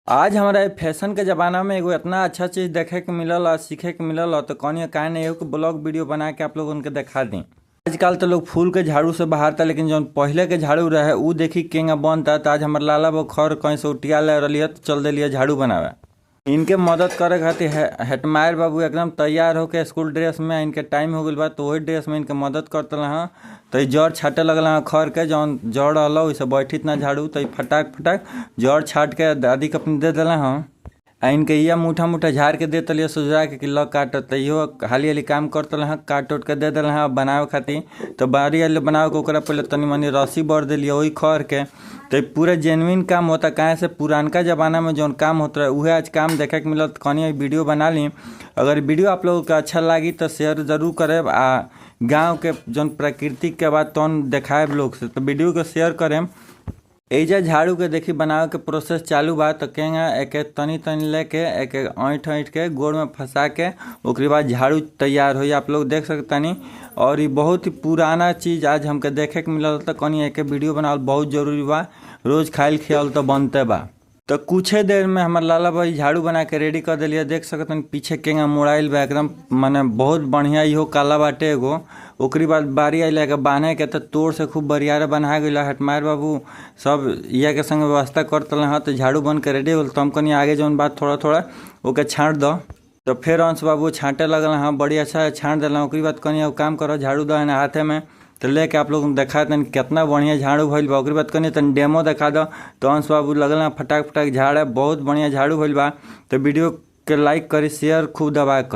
आज हमरा ए फैशन के ज़माना में एगो एतना अच्छा चीज देखे के मिलल आ सीखे के मिलल ह त कहनी काहे न एहू के ब्लॉग वीडियो बना के आप लोगन के देखा दी। आजकल तो लोग फूल के झाड़ू से बहारता लेकिन जौन पहिले के झाड़ू रहे उ देखी केंगा बनता। त आज हमर लाला बाबू खर कहीं से उटिया ले रहली ह त चल देली झाड़ू बनावे। इनके मदद करे खातिर हेटमायर बाबू एकदम तैयार होके स्कूल ड्रेस में इनके टाइम हो गइल बा तो वही ड्रेस में इनके मदद करत हँ। त ई जड़ छाटे लगल हँ खर के जौन जड़ रहल ओइसे बैठित ना झाड़ू त ई फटाक फटाक जड़ छाट के दादी के अपने दे देला हँ। आ इनके इहा मुठा मुठा झाड़ के दे तलिया सुझरा के कि ल काट त इहो हाली हाली काम करत हँ, काट उट के दे देला हँ बनावे खातिर। त बारी आइल बनावे के ओकरा पहिले तनी मनी रस्सी बर देली ओही खर के। त पूरा जेन्युइन काम होता काहे से पुरानका ज़माना में जौन काम होत रहे उहे आज काम देखे के मिलत। कहनी वीडियो बना ली, अगर वीडियो आप लोगों के अच्छा लागी तो शेयर जरूर करेब आ गांव के जौन प्रकृति के बात तौन देखाएब लोग से, तो वीडियो के शेयर करेम। एजा झाड़ू के देखी बनावे के प्रोसेस चालू बा त केंगा एके तनी तनी लेके एके ऐंठ ऐंठ के गोड़ में फंसा के ओकरे बाद झाड़ू तैयार होई, आप लोग देख सकतानी। और ये बहुत ही पुराना चीज आज हमके देखे के मिलल त कहनी एके वीडियो बनावल बहुत जरूरी बा, रोज खाइल खियावल त बनते बा। तो कुछ देर में हमार लाला भाई झाड़ू बना के रेडी कर दिलिया, देख सकतन पीछे केंगा मोड़ाइल बा एकदम माने बहुत बढ़िया इहो काला बाटे एगो। ओकरी बाद बारी आइल के बान्हे के त तोड़ से खूब बरियार बन्हा गइल। हेटमायर बाबू सब इहा के संग व्यवस्था करत हँ त झाड़ू बन के रेडी होल। त हम कहनी आगे जौन बात थोड़ा थोड़ा ओके छाँट दो, तो फिर अंश बाबू छाँटे लगल हँ, बड़ी अच्छा छाँट दिल। ओकरी बाद कहनी अब काम करो झाड़ू दो हाथे में तो लेके आप लोग देखा तनी कितना बढ़िया झाड़ू भइल बा। ओकरी बाद कहनी तनी डेमो देखा दो, तो अंश बाबू लगल फटाक फटाक झाड़े, बहुत बढ़िया झाड़ू भइल बा। तो वीडियो के लाइक करी शेयर खूब दबा कर।